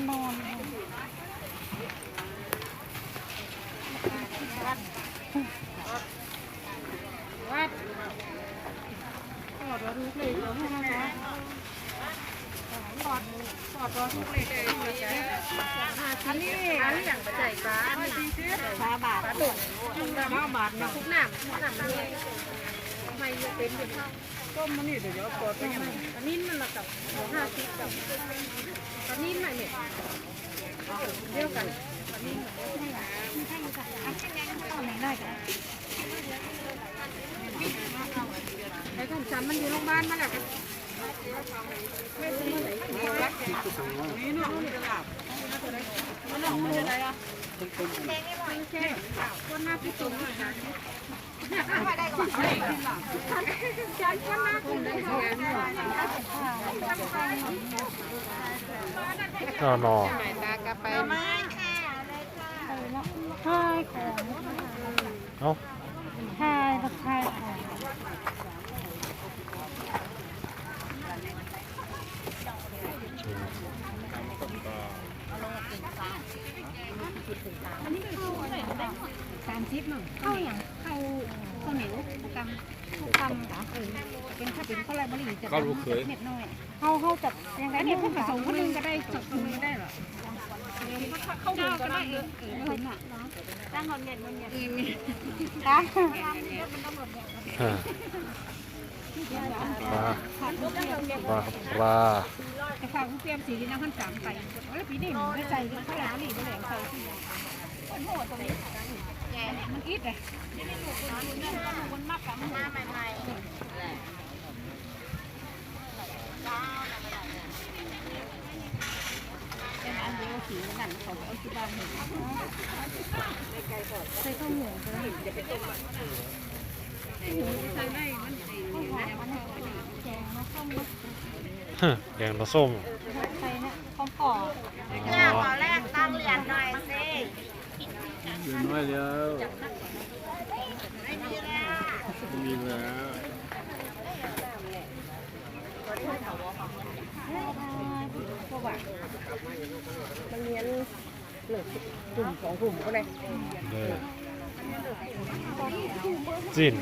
ນອນ ວັດ ອັນນີ້ ອັນນີ້ຫຍັງ ປາໄຈປາ ອັນນີ້ ປາບາດ ປາດຸກ ປາບາດເນາະ ທຸກນ້ຳ ທຸກນ້ຳມັນ ໄມ້ຢູ່ເຕັມຢູ່ ຕົ້ມມັນນີ້ ດຽວເອົາປອດໄປຫຍັງ ປານິນມັນລະກັບ ເອົາຫ້າສິບກັບ ປານິນມັນນີ້ ດຽວກັນ ປານິນ ໄອ້ທອມສັນມັນຢູ່ໂຮງບານມາແລ້ວ ເອົາໜໍ່ ເອົາ ຂາຍຂອງ ເອົາ ຂາຍ ຂາຍຂອງ ສາມສິບເນາະ ເຂົ້າຫຍັງ ເຂົ້າ ເຂົ້າໜຽວ ເຂົ້າກຳ ເຂົ້າກຳ ເອີ ເປັນ ຖ້າເປັນເຂົ້າໄລບອຣີຈະ ເຂົ້າລູກເຂີຍ ເມັດນ້ອຍ ເຮົາ ເຮົາຈັບຢ່າງໃດ ອັນນີ້ເພິ່ນປະສົມຄົນໜຶ່ງກໍໄດ້ ສົມຄົນໜຶ່ງກໍໄດ້ ເຂົ້າເຈົ້າກໍໄດ້ ເອີ ເອີ ເພິ່ນນະ ຕັ້ງຮອດເມັດ ເອີ ມີ ຕາ ປາ ປາ ປາ ແຕ່ຝາກຜູ້ປ່ຽນສີນຳພັນສາມໄປ ໂອ້ຍ ປີນີ້ມັນໃສ່ເຂົ້າຫຼາຍນີ້ ບໍ່ແຫຼງໃສ່ ມັນອິດເດ້ ມັນມາໃໝ່ໆ ແກງປາສົ້ມ ໃສ່ນະ ຂອງພໍ່ ອໍ ແລກຕັ້ງຫຼຽນໜ້ອຍຊິ. ເດືອນນ້ອຍແລ້ວ ບໍ່ມີແລ້ວ ມັນຮຽນເລີກທຸ່ມສອງທຸ່ມພຸ້ນເດ້ ເອີ ຈີນ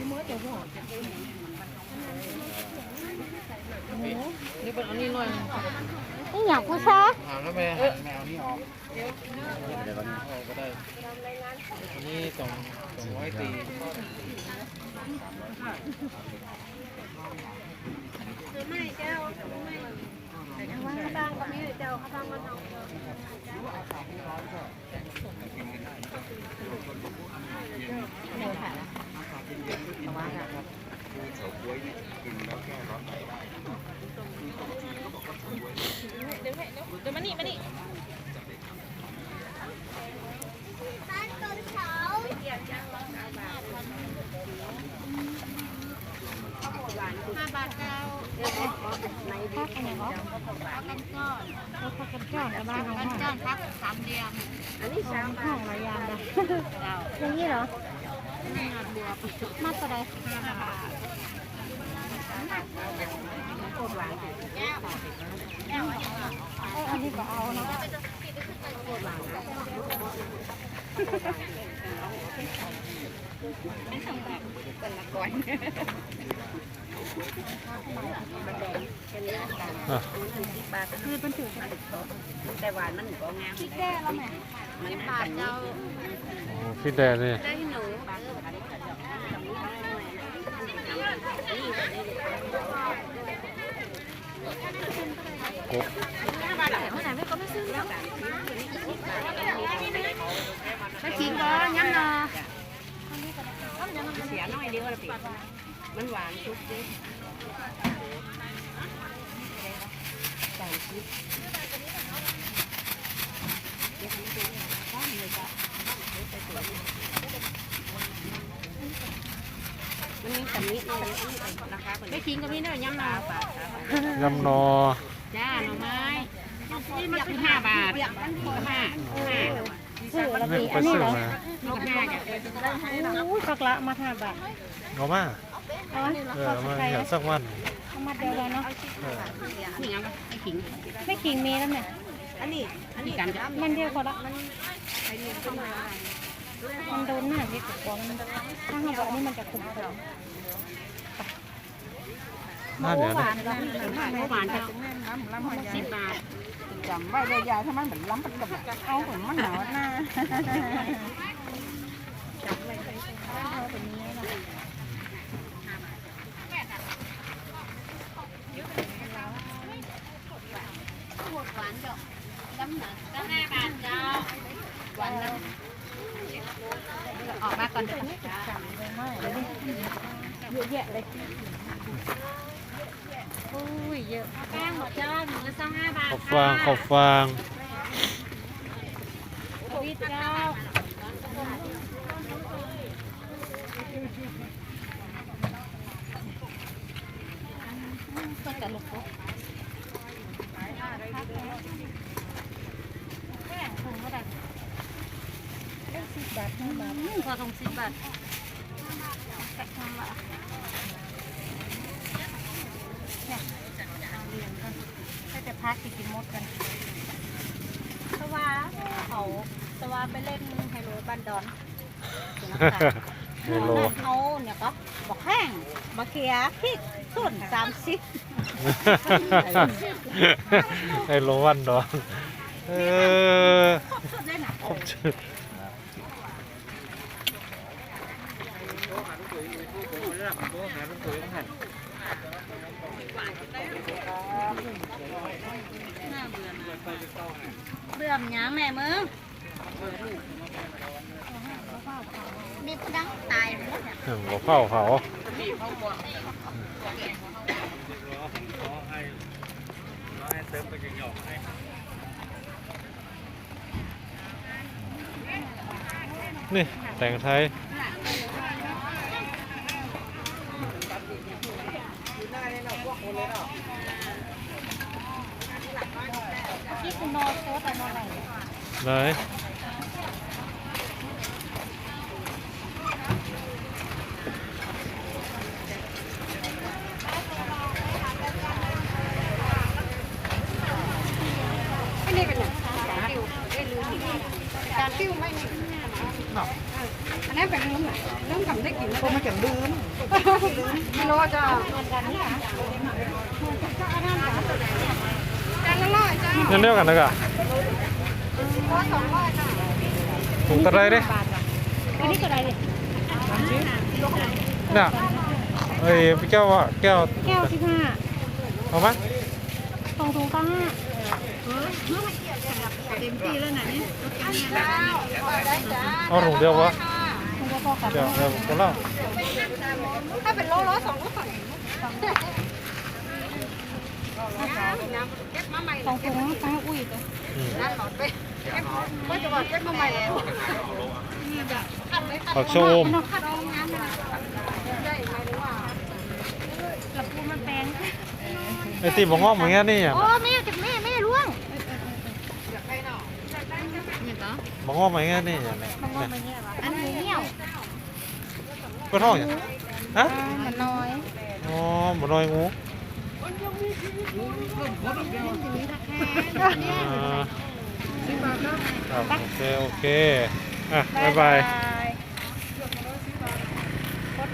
ນີ້ເພິ່ນເອົານີ້ໜ້ອຍ ອີຫຍັງ ຜູ້ຊາຍ ຖາມແລ້ວແມ່ ແມ່ເອົານີ້ອອກ. ເອີ ກໍໄດ້ ອັນນີ້ສອງ ສອງຮ້ອຍຕີ ເອົາໃໝ່ເຈົ້າ ເອົາໃໝ່ ຂ້າວຕ່າງກໍມີເຈົ້າ ຂ້າວຕ່າງກໍເອົາ ເດີ ເອົາວ່າ ເດີ ມານີ້ ມານີ້ ຫ້າບາດເຈົ້າ ຜັກອັນຫຍັງເນາະ ເອົາກັນກ້ອນ ເອົາຜັກກັນກ້ອນກັບບ້ານເຮົາ ກັນກ້ອນ ຜັກສາມຫຼ່ຽມ ອັນນີ້ສາມ ຫ້ອງຫຼາຍຢ່າງເດີ ເຈົ້າ ຢ່າງນີ້ເນາະ ມັດເທົ່າໃດ? ຫ້າບາດ ເອີ ອັນນີ້ກໍເອົາເນາະ ເປັນລະກ່ອນ ມັນແດງ ເປັນເລື່ອງການ ອ່ະ ຄືມັນຖືກ ແຕ່ຫວານມັນກໍງາມ ພິກແດ່ລະແມ່ ສິບບາດເຈົ້າ ໂອ້ ພິກແດ່ນີ້ ໂອ້ ໄປກິນບໍ່ ຍຳໜໍ່ ເສຍໜ້ອຍດຽວລະຕິ ມັນຫວານສຸກເດ້ ສາມສິບ ມັນມີຕຳນິໜ້ອຍ ລາຄາ ໄປກິນກໍມີເດີ ຍຳໜໍ່ ຍຳໜໍ່ ຈ້າ ໜໍ່ໄມ້ ນີ້ມັນຄືຫ້າບາດ ຫ້າ ຫ້າ ຊື້ລະຕິ ອັນນີ້ເນາະ ໂອ້ຍ ຄັກລະ ມາຫ້າບາດ ເອົາມາ ເອົາ ເອີ ເອົາມາໃສ່ ເອົາສັກວັນ ເອົາມາດຽວເນາະ ເອີ ແມ່ຂີງມີແລ້ວແມ່ ອັ ນີ້ ອັນນີ້ ມັນດຽວພໍລະ ມັນ ມັນໂດນໜ້າເຮັດກວ່າ ມັນ ຖ້າເຮົາເອົາອັນນີ້ມັນຈະຂົມໆ. ມະມ່ວງຫວານ ມະມ່ວງຫວານ ສິບບາດ. ຈຳໄວ້ເດີຍາຍ ຖ້າມັນເປັນລຳ ເອົາຂອງມັນໜາວໜ້າ. ອອກມາກ່ອນເດີ. ເຍາະແຍະເລີຍ ໂອ້ຍ ເຍາະ. ແປ້ງບໍ່ເຈົ້າ ຖົງລະຊາວຫ້າບາດ. ເຂົ້າຟາງ ເຂົ້າຟາງ ທະວິດເຈົ້າ. ເພິ່ນກະລຸກໂຕ ແພງ ຖົງເທົ່າໃດ? ເອົາສິບບາດ ຫ້າບາດ. ອືມ ພໍຖົງສິບບາດ. ນີ້ ເອົາຫຼຽນກ່ອນ ໃຫ້ແຕ່ຜັກຊິກິນໝົດກ່ອນ. ແຕ່ວ່າເຂົາ ແຕ່ວ່າໄປເລ່ນໄຮໂລບ້ານດອນ ເຮົໂລ ເອົາຫຍັງກໍ ບັກແຂ້ງ ມະເຂືອ ພິກ ສົ້ນ ສາມສິບ. ເຮົໂລບ້ານດອນ ເອີ ຄົບຊຸດເລີຍນະ ຄົບຊຸດ. ເບື່ອຫຍັງແມ່ມຶງ? ມີຜູ້ດັງຕາຍໝົດ. ເອີ ບໍ່ເຝົ້າເຂົາ. ນີ້ ແຕງໄທ. ອັນນີ້ເປັນຫຍັງ? ການຕິວ ເອີ ການຕິວໄມ້ນີ້. ເນາະ ອັນນັ້ນເປັນລືມ ລືມກຳໄດ້ກິນ ບໍ່ມາຈະລືມ ກິໂລເຈົ້າ. ຈານລະຮ້ອຍເຈົ້າ. ອັນດຽວກັນນະກະ ໂລສອງຮ້ອຍເຈົ້າ. ຖົງເທົ່າໃດເດ? ອັນນີ້ເທົ່າໃດນີ້? ນະ ເອີຍ ແກ້ວ ແກ້ວ ແກ້ວສິບຫ້າ. ເອົາມາ ສອງຖົງເກົ້າສິບຫ້າ. ເຕັມທີ່ແລ້ວນະນີ້. ເອົາຖົງດຽວບໍ່? ຖົງດຽວພໍກັນ. ດຽວ ດຽວຄົນລະ ຖ້າເປັນໂລ ໂລສອງໂລສອງ. ສອງຖົງ ໃຫ້ອຸ້ຍເດີ. ອືມ ຜັກຊະອົມ. ລະປູມາແປງ ໄອ້ຕິ ບັກງອກ ບັກແງນີ້ຫຍັງ? ໂອ້ ແມ່ ແມ່ ແມ່ລ່ວງ. ບັກງອກ ບັກແງນີ້ຫຍັງ? ບັກງອກ ບັກແງຫວາ? ອັນນີ້ໜຽວ. ເພິ່ນຮ້ອງຫຍັງ? ຮະ? ໝານ້ອຍ. ອໍ ໝານ້ອຍງູ. ອ່າ ຄັບ ໂອເຄ ໂອເຄ. ອ່ະ ບາຍບາຍ.